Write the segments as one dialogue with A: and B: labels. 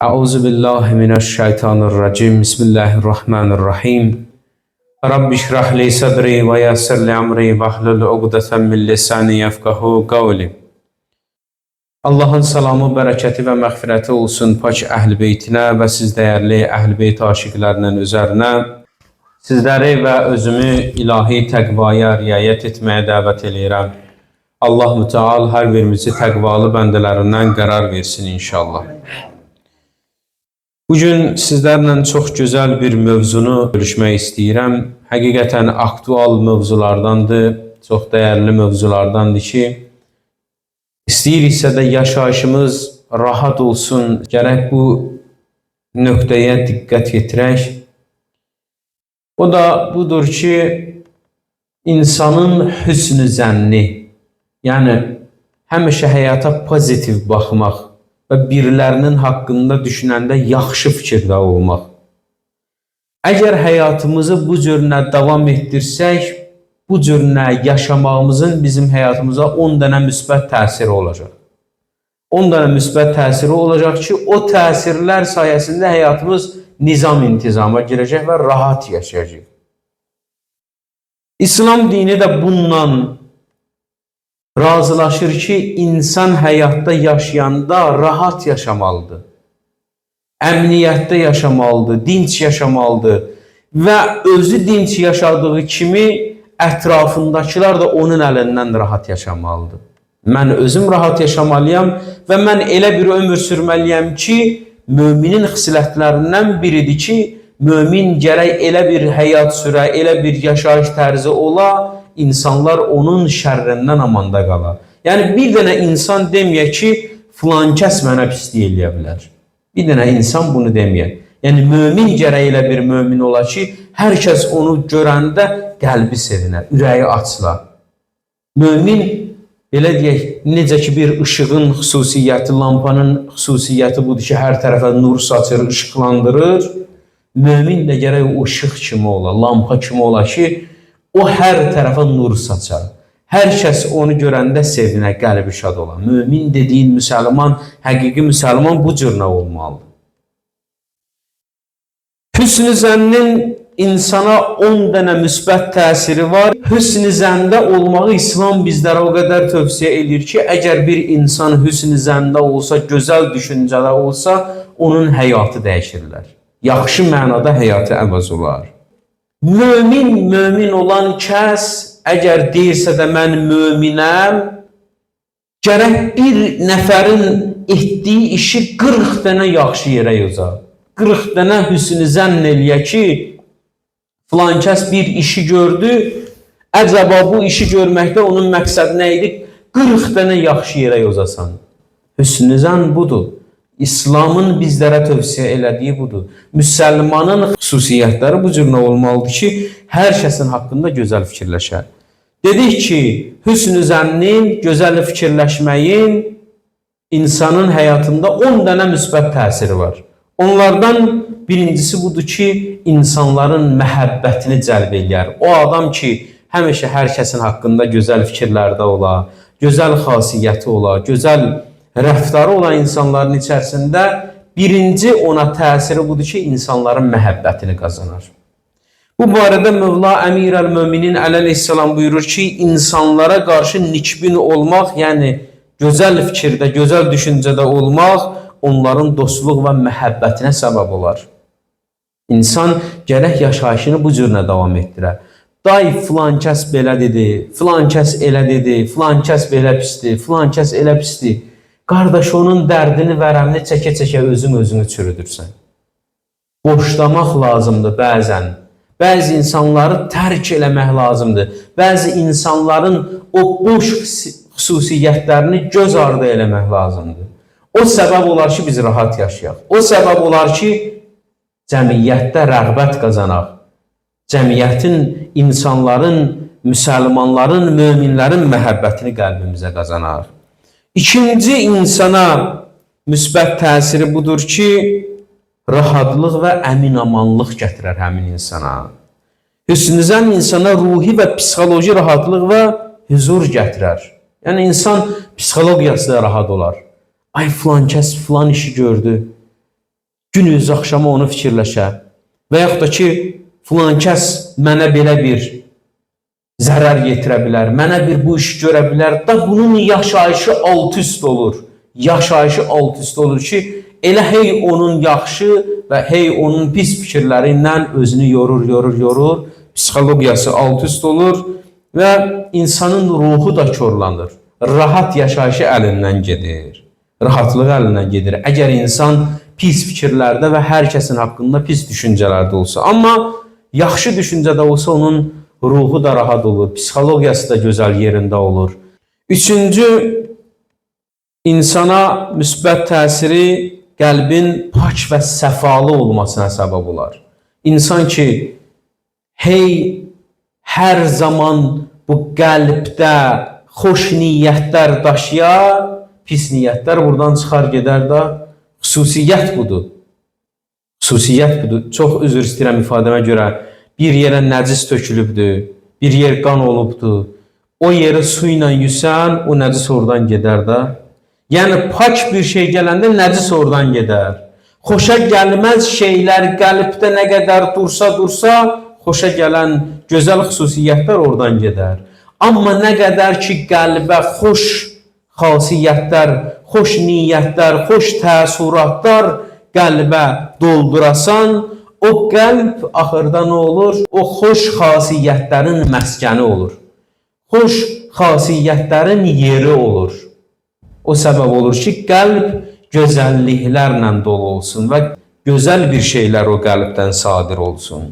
A: Euzu billahi mineşşeytanirracim. Bismillahirrahmanirrahim. Rabbi şrah li sadri ve yessir li emri vahlul uqdeten min lisani yefkahu kavli. Allahın salamı, bərəkəti və məğfirəti olsun pak əhl beytinə və siz dəyərli əhl beyt aşiqlərinin üzərinə. Sizləri və özümü ilahi təqvaya riayət etməyə dəvət eləyirəm. Allah mütəal hər birimizi təqvalı bəndələrindən qərar versin inşallah. Bugün sizlərlə çox gözəl bir mövzunu bölüşmək istəyirəm. Həqiqətən aktual mövzulardandır, çox dəyərli mövzulardandır ki, İstəyiriksə də yaşayışımız rahat olsun, gərək bu nöqtəyə diqqət yetirək. O da budur ki, insanın hüsn-ü zənni, yəni həmişə həyata pozitiv baxmaq və birilərinin haqqında düşünəndə yaxşı fikirdə olmaq. Əgər həyatımızı bu cürlə davam etdirsək, bu cürlə yaşamağımızın bizim həyatımıza 10 dənə müsbət təsiri olacaq. 10 dənə müsbət təsiri olacaq ki, o təsirlər sayəsində həyatımız nizam intizama girəcək və rahat yaşayacaq. İslam dini də bununla razılaşır ki, insan həyatda yaşayanda rahat yaşamalıdır. Əmniyyətdə yaşamalıdır, dinc yaşamalıdır və özü dinc yaşadığı kimi ətrafındakılar da onun əlindən rahat yaşamalıdır. Mən özüm rahat yaşamalıyam və mən elə bir ömür sürməliyəm ki, müminin xislətlərindən biridir ki, mömin gərək elə bir həyat sürə, elə bir yaşayış tərzi ola, insanlar onun şərrindən amanda qala. Yəni bir dənə insan deməyə ki, filan kəs mənə pislik eləyə bilər. Bir dənə insan bunu deməyə. Yəni mömin gərək elə bir mömin ola ki, hər kəs onu görəndə qəlbi sevinə, ürəyi açıla. Mömin belə deyək, necə ki bir işığın xüsusiyyəti, lampanın xüsusiyyəti budur ki, hər tərəfə nur saçır, işıqlandırır. Mömin də gərək o işıq kimi ola, lampa kimi ola ki, o hər tərəfə nur saçar. Hər kəs onu görəndə sevinə, qəlbi şad ola. Mömin dediyin müsəlman, həqiqi müsəlman bu cür nə olmalıdır? Hüsn-ü zənnin insana 10 dənə müsbət təsiri var. Hüsn-ü zəndə olmağı İslam bizlərə o qədər tövsiyə eləyir ki, əgər bir insan hüsn-ü zəndə olsa, gözəl düşüncədə olsa, onun həyatı dəyişirlər. Yaxşı mənada həyatı əvəz olar. Mömin, mömin olan kəs əgər deyirsə də mən möminəm, gərək bir nəfərin etdiyi işi 40 dənə yaxşı yerə yoza. 40 dənə hüsn-ü zənn eləyə ki, filan kəs bir işi gördü, əcəba bu işi görməkdə onun məqsədi nə idi? 40 dənə yaxşı yerə yozasan. Hüsn-ü zənn budur. İslamın bizlərə tövsiyə elədiyi budur. Müsəlmanın xüsusiyyətləri bu cür nə olmalıdır ki, hər kəsin haqqında gözəl fikirləşər. Dedik ki, hüsn-ü zənnin, gözəl fikirləşməyin insanın həyatında 10 dənə müsbət təsiri var. Onlardan birincisi budur ki, insanların məhəbbətini cəlb eləyər. O adam ki, həmişə hər kəsin haqqında gözəl fikirlərdə ola, gözəl xasiyyəti ola, gözəl rəftarı olan insanların içərisində birinci ona təsiri budur ki, insanların məhəbbətini qazanar. Bu barədə Mövla Əmir əl-Möminin əleyhissalam buyurur ki, insanlara qarşı nikbin olmaq, yəni gözəl fikirdə, gözəl düşüncədə olmaq onların dostluq və məhəbbətinə səbəb olar. İnsan gərək yaşayışını bu cürlə davam etdirə. Day filan kəs belə dedi, filan kəs elə dedi, filan kəs belə pisdir, filan kəs elə pisdir. Qardaş, onun dərdini, vərəmini çəkə-çəkə özün özünü çürüdürsən. Boşlamaq lazımdır bəzən. Bəzi insanları tərk eləmək lazımdır. Bəzi insanların o boş xüsusiyyətlərini göz ardı eləmək lazımdır. O səbəb olar ki, biz rahat yaşayaq. O səbəb olar ki, cəmiyyətdə rəğbət qazanaq. Cəmiyyətin, insanların, müsəlmanların, möminlərin məhəbbətini qəlbimizə qazanaq. İkinci insana müsbət təsiri budur ki, rahatlıq və əmin-amanlıq gətirər həmin insana. Hüsn-ü zənn insana ruhi və psixoloji rahatlıq və huzur gətirər. Yəni insan psixologiyası da rahat olar. Ay filan kəs filan işi gördü. Günüz axşamı onu fikirləşə və yaxud da ki, filan kəs mənə belə bir zərər yetirə bilər, mənə bir bu iş görə bilər. Da bunun yaşayışı alt üst olur. Yaşayışı alt üst olur ki, elə hey onun yaxşı və hey onun pis fikirləri ilə özünü yorur, yorur, yorur. Psixologiyası alt üst olur və insanın ruhu da korlanır. Rahat yaşayışı əlindən gedir. Rahatlığı əlindən gedir. Əgər insan pis fikirlərdə və hər kəsin haqqında pis düşüncələrdə olsa, amma yaxşı düşüncədə olsa onun ruhu da rahat olur, psixologiyası da gözəl yerində olur. Üçüncü, insana müsbət təsiri qəlbin pak və səfalı olmasına səbəb olar. İnsan ki, hey hər zaman bu qəlbdə xoş niyyətlər daşıya, pis niyyətlər buradan çıxar gedər də. Xüsusiyyət budur. Xüsusiyyət budur. Çox üzr istəyirəm ifadəmə görə. Bir yerə nəcis tökülübdür, bir yer qan olubdur. O yeri su ilə yusan, o nəcis oradan gedər də. Yəni pak bir şey gələndə nəcis oradan gedər. Xoşa gəlməz şeylər qəlbdə nə qədər dursa dursa, xoşa gələn gözəl xüsusiyyətlər oradan gedər. Amma nə qədər ki qəlbə xoş xasiyyətlər, xoş niyyətlər, xoş təəssüratlar qəlbə doldurasan, o qəlb axırda nə olur? O xoş xasiyyətlərin məskəni olur. Xoş xasiyyətlərin yeri olur. O səbəb olur ki, qəlb gözəlliklərlə dolu olsun və gözəl bir şeylər o qəlbdən sadir olsun.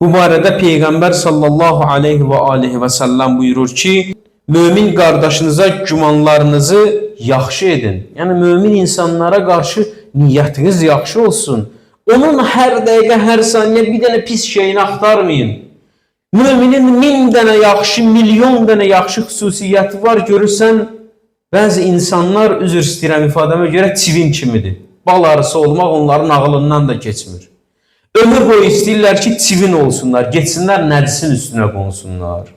A: Bu barədə Peyğəmbər sallallahu aleyhi və alihi və səlləm buyurur ki, mömin qardaşınıza gümanlarınızı yaxşı edin. Yəni mömin insanlara qarşı niyyətiniz yaxşı olsun. Onun hər dəqiqə, hər saniyə bir dənə pis şeyini axtarmayın. Möminin 1000 dənə yaxşı, milyon dənə yaxşı xüsusiyyəti var. Görürsən, bəzi insanlar, üzr istəyirəm ifadəmə görə, çivin kimidir. Bal arısı olmaq onların ağlından da keçmir. Ömür boyu istəyirlər ki, çivin olsunlar, getsinlər nəcisin üstünə qonsunlar.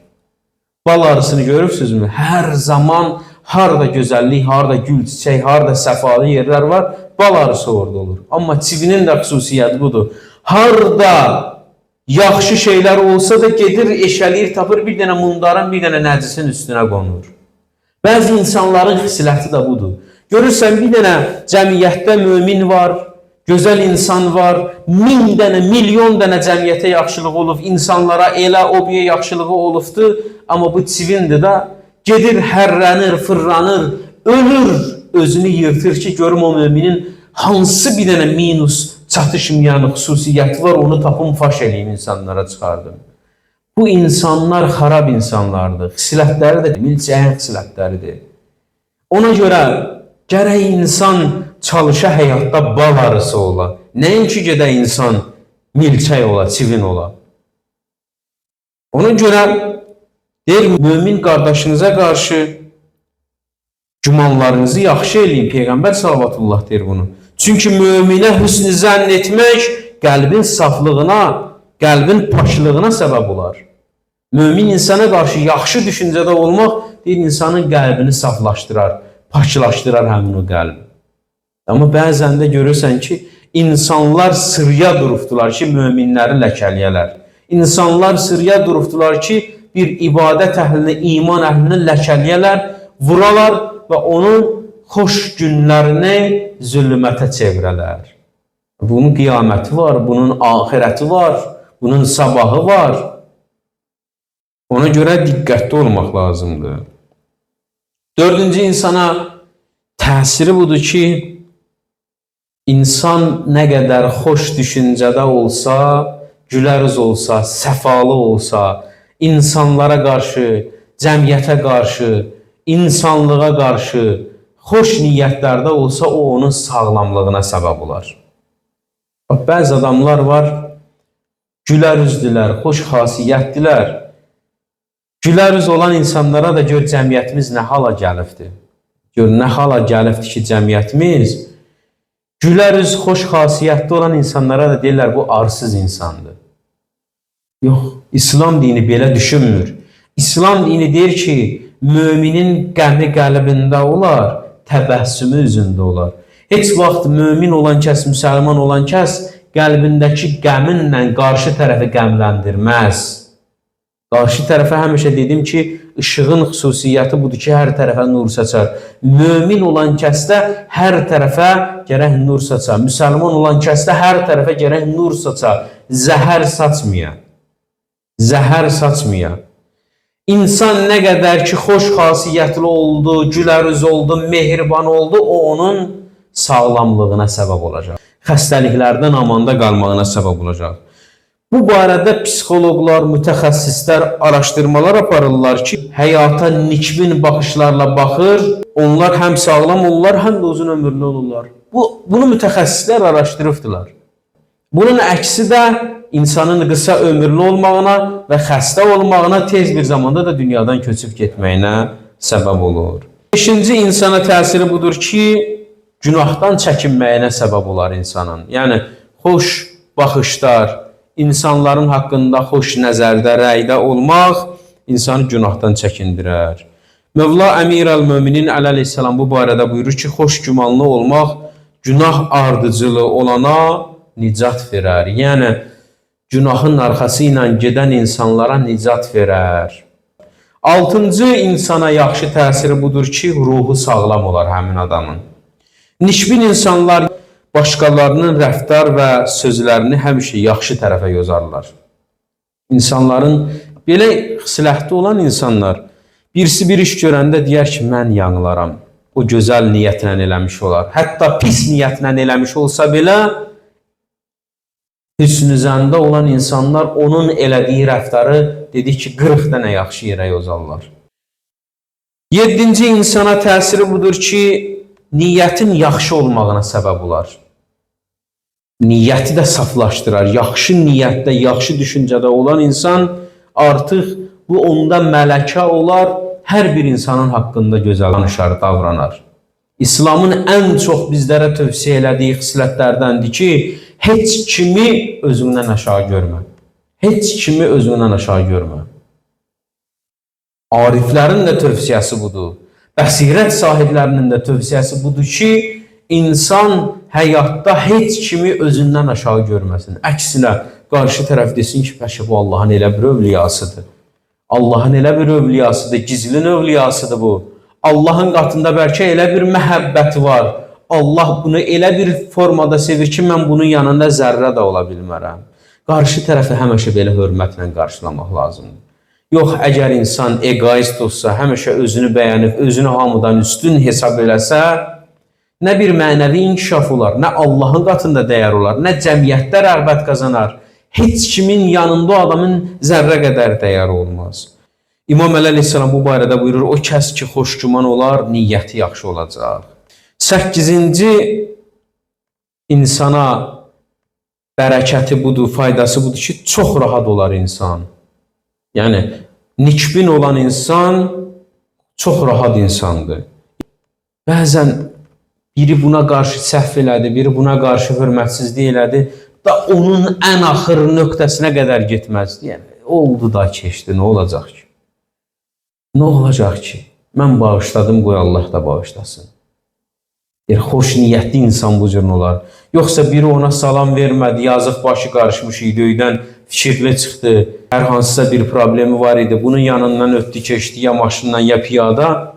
A: Bal arısını görürsünüzmü? Hər zaman harda gözəllik, harda gül, çiçək, harda səfalı yerlər var, bal arısı orada olur. Amma çivinin də xüsusiyyəti budur. Harda yaxşı şeylər olsa da gedir, eşəliyir, tapır, bir dənə mundarın, bir dənə nəcisin üstünə qonur. Bəzi insanların xisləti də budur. Görürsən, bir dənə cəmiyyətdə mömin var, gözəl insan var, 1000 dənə, milyon dənə cəmiyyətə yaxşılığı olub, insanlara elə o biyə yaxşılığı olubdur, amma bu çivindir də, gedir, hərrənir, fırlanır, ölür, özünü yırtır ki, görüm o müminin hansı bir dənə minus, çatışmayan xüsusiyyəti var, onu tapım, faş eləyim, insanlara çıxardım. Bu insanlar xarab insanlardır. Xislətləri də milçəyin xislətləridir. Ona görə gərək insan çalışa həyatda bal arısı ola. Nəinki gedə insan milçək ola, çivin ola. Ona görə deyir, mömin qardaşınıza qarşı gümanlarınızı yaxşı eləyin. Peyğəmbər salavatullah deyir bunu. Çünki möminə hüsn zənn etmək qəlbin saflığına, qəlbin paklığına səbəb olar. Mömin insana qarşı yaxşı düşüncədə olmaq deyir, insanın qəlbini saflaşdırar, paklaşdırar həmin o qəlbi. Amma bəzən də görürsən ki, insanlar sırya durubdular ki, möminləri ləkəliyələr. İnsanlar sırya durubdular ki, bir ibadət əhlini, iman əhlini ləkəliyələr, vuralar və onun xoş günlərini zülmətə çevirələr. Bunun qiyaməti var, bunun axirəti var, bunun sabahı var. Ona görə diqqətli olmaq lazımdır. Dördüncü insana təsiri budur ki, insan nə qədər xoş düşüncədə olsa, gülərüz olsa, səfalı olsa, insanlara qarşı, cəmiyyətə qarşı, insanlığa qarşı xoş niyyətlərdə olsa, o onun sağlamlığına səbəb olar. Bax, bəzi adamlar var, gülərüzdülər, xoş xasiyyətdilər. Gülərüz olan insanlara da gör cəmiyyətimiz nə hala gəlibdir. Gör nə hala gəlibdir ki, cəmiyyətimiz gülərüz, xoş xasiyyətli olan insanlara da deyirlər bu arsız insandır. Yox, İslam dini belə düşünmür. İslam dini deyir ki, müminin qəmi qəlbində olar, təbəssümü üzündə olar. Heç vaxt mömin olan kəs, müsəlman olan kəs qəlbindəki qəminlə qarşı tərəfi qəmləndirməz. Qarşı tərəfə həmişə dedim ki, işığın xüsusiyyəti budur ki, hər tərəfə nur saçar. Mömin olan kəsdə hər tərəfə gərək nur saça. Müsəlman olan kəsdə hər tərəfə gərək nur saça. Zəhər saçmaya. Zəhər saçmaya. İnsan nə qədər ki, xoş xasiyyətli oldu, gülərüz oldu, mehriban oldu, o onun sağlamlığına səbəb olacaq. Xəstəliklərdən amanda qalmağına səbəb olacaq. Bu barədə psixoloqlar, mütəxəssislər araşdırmalar aparırlar ki, həyata nikbin baxışlarla baxır, onlar həm sağlam olurlar, həm də uzun ömürlü olurlar. Bunu mütəxəssislər araşdırıbdılar. Bunun əksi də insanın qısa ömürlü olmağına və xəstə olmağına, tez bir zamanda da dünyadan köçüb getməyinə səbəb olur. Beşinci insana təsiri budur ki, günahdan çəkinməyinə səbəb olar insanın. Yəni, xoş baxışlar, insanların haqqında xoş nəzərdə, rəydə olmaq insanı günahdan çəkindirər. Mövla Əmir əl-Möminin əleyhissalam bu barədə buyurur ki, xoş gümanlı olmaq günah ardıcılı olana nicat verər. Yəni, günahın arxası ilə gedən insanlara nicat verər. Altıncı insana yaxşı təsiri budur ki, ruhu sağlam olar həmin adamın. Nikbin insanlar başqalarının rəftar və sözlərini həmişə yaxşı tərəfə yozarlar. İnsanların belə xislətli olan insanlar birisi bir iş görəndə deyər ki, mən yanılaram. O gözəl niyyətlə eləmiş olar. Hətta pis niyyətlə eləmiş olsa belə hüsn-ü zəndə olan insanlar onun elədiyi rəftarı dedik ki, 40 dənə yaxşı yerə yozarlar. Yeddinci insana təsiri budur ki, niyyətin yaxşı olmağına səbəb olar. Niyyəti də saflaşdırar. Yaxşı niyyətdə, yaxşı düşüncədə olan insan artıq bu onda mələkə olar, hər bir insanın haqqında gözəl danışar, davranar. İslamın ən çox bizlərə tövsiyə elədiyi xislətlərdəndir ki, heç kimi özündən aşağı görmə. Heç kimi özündən aşağı görmə. Ariflərin də tövsiyəsi budur. Bəsirət sahiblərinin də tövsiyəsi budur ki, insan həyatda heç kimi özündən aşağı görməsin. Əksinə, qarşı tərəf desin ki, bəlkə bu Allahın elə bir övliyasıdır. Allahın elə bir övliyasıdır, gizlin övliyasıdır bu. Allahın qatında bəlkə elə bir məhəbbəti var. Allah bunu elə bir formada sevir ki, mən bunun yanında zərrə də ola bilmərəm. Qarşı tərəfi həmişə belə hörmətlə qarşılamaq lazımdır. Yox, əgər insan egoist olsa, həmişə özünü bəyənib, özünü hamıdan üstün hesab eləsə, nə bir mənəvi inkişaf olar, nə Allahın qatında dəyər olar, nə cəmiyyətdə rəğbət qazanar. Heç kimin yanında o adamın zərrə qədər dəyəri olmaz. İmam Əli əleyhissalam bu barədə buyurur, o kəs ki, xoşgüman olar, niyyəti yaxşı olacaq. Səkkizinci insana bərəkəti budur, faydası budur ki, çox rahat olar insan. Yəni, nikbin olan insan çox rahat insandır. Bəzən biri buna qarşı səhv elədi, biri buna qarşı hörmətsizlik elədi, da onun ən axır nöqtəsinə qədər getməzdi. Yəni, oldu da keçdi, nə olacaq ki? Nə olacaq ki? Mən bağışladım, qoy Allah da bağışlasın. Bir xoş niyyətli insan bu cür olar. Yoxsa biri ona salam vermədi, yazıq başı qarışmış idi, öydən fikirli çıxdı, hər hansısa bir problemi var idi, bunun yanından ötdü, keçdi, ya maşınla, ya piyada.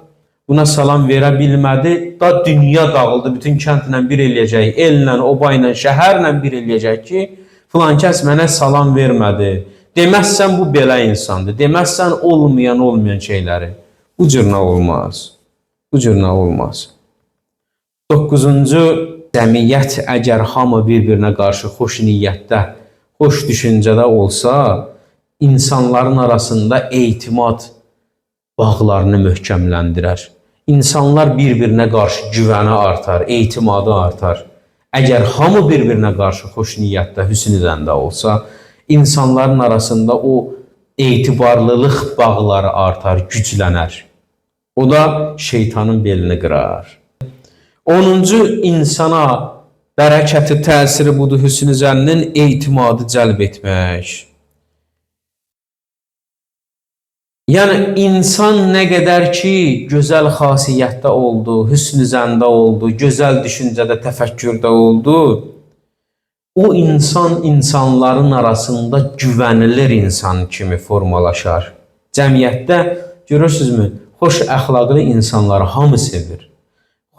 A: Buna salam verə bilmədi, da dünya dağıldı, bütün kəndlə bir eləyəcək, ellə, obayla, şəhərlə bir eləyəcək ki, filan kəs mənə salam vermədi. Deməzsən bu belə insandır, deməzsən olmayan şeyləri. Bu cür nə olmaz? Bu cür nə olmaz? 9-cu cəmiyyət əgər hamı bir-birinə qarşı xoş niyyətdə, xoş düşüncədə olsa, insanların arasında etimad bağlarını möhkəmləndirər. İnsanlar bir-birinə qarşı güvəni artar, etimadı artar. Əgər hamı bir-birinə qarşı xoş niyyətdə, hüsn zəndə olsa, insanların arasında o etibarlılıq bağları artar, güclənər. O da şeytanın belini qırar. 10-cu insana bərəkəti, təsiri budur hüsn zənnin etimadı cəlb etmək. Yəni insan nə qədər ki gözəl xasiyyətdə oldu, hüsn zəndə oldu, gözəl düşüncədə, təfəkkürdə oldu, o insan insanların arasında güvənilir insan kimi formalaşar. Cəmiyyətdə görürsünüzmü, xoş əxlaqlı insanları hamı sevir.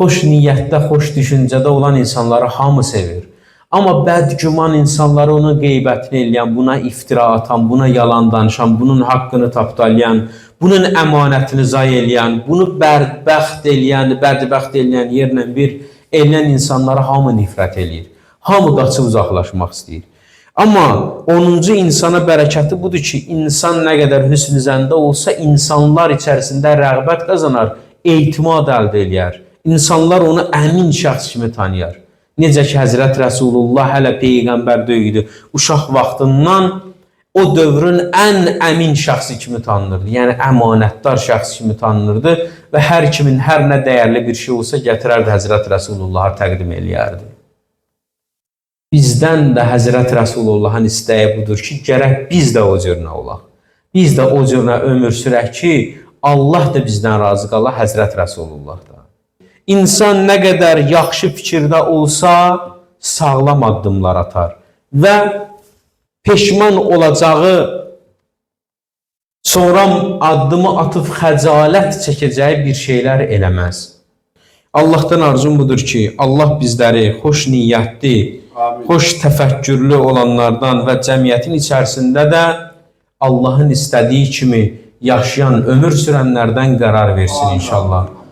A: Xoş niyyətdə, xoş düşüncədə olan insanları hamı sevir. Amma bədgüman insanları onun qeybətini eləyən, buna iftira atan, buna yalan danışan, bunun haqqını tapdalayan, bunun əmanətini zayi eləyən, bunu bədbəxt eləyən, bədbəxt eləyən yerlə bir eləyən insanlara hamı nifrət eləyir. Hamı qaçıb uzaqlaşmaq istəyir. Amma 10-cu insana bərəkəti budur ki, insan nə qədər hüsn zəndə olsa, insanlar içərisində rəğbət qazanar, etimad əldə eləyər. İnsanlar onu əmin şəxs kimi tanıyar. Necə ki Həzrət Rəsulullah hələ peyğəmbər deyildi. Uşaq vaxtından o dövrün ən əmin şəxsi kimi tanınırdı. Yəni əmanətdar şəxs kimi tanınırdı və hər kimin hər nə dəyərli bir şey olsa gətirərdi Həzrət Rəsulullaha təqdim eləyərdi. Bizdən də Həzrət Rəsulullahın istəyi budur ki, gərək biz də o cürünə olaq. Biz də o cürünə ömür sürək ki, Allah da bizdən razı qala, Həzrət Rəsulullah da. İnsan nə qədər yaxşı fikirdə olsa, sağlam addımlar atar və peşman olacağı, sonra addımı atıb xəcalət çəkəcəyi bir şeylər eləməz. Allahdan arzum budur ki, Allah bizləri xoş niyyətli,
B: Amin.
A: xoş təfəkkürlü olanlardan və cəmiyyətin içərisində də Allahın istədiyi kimi yaşayan, ömür sürənlərdən qərar versin inşallah.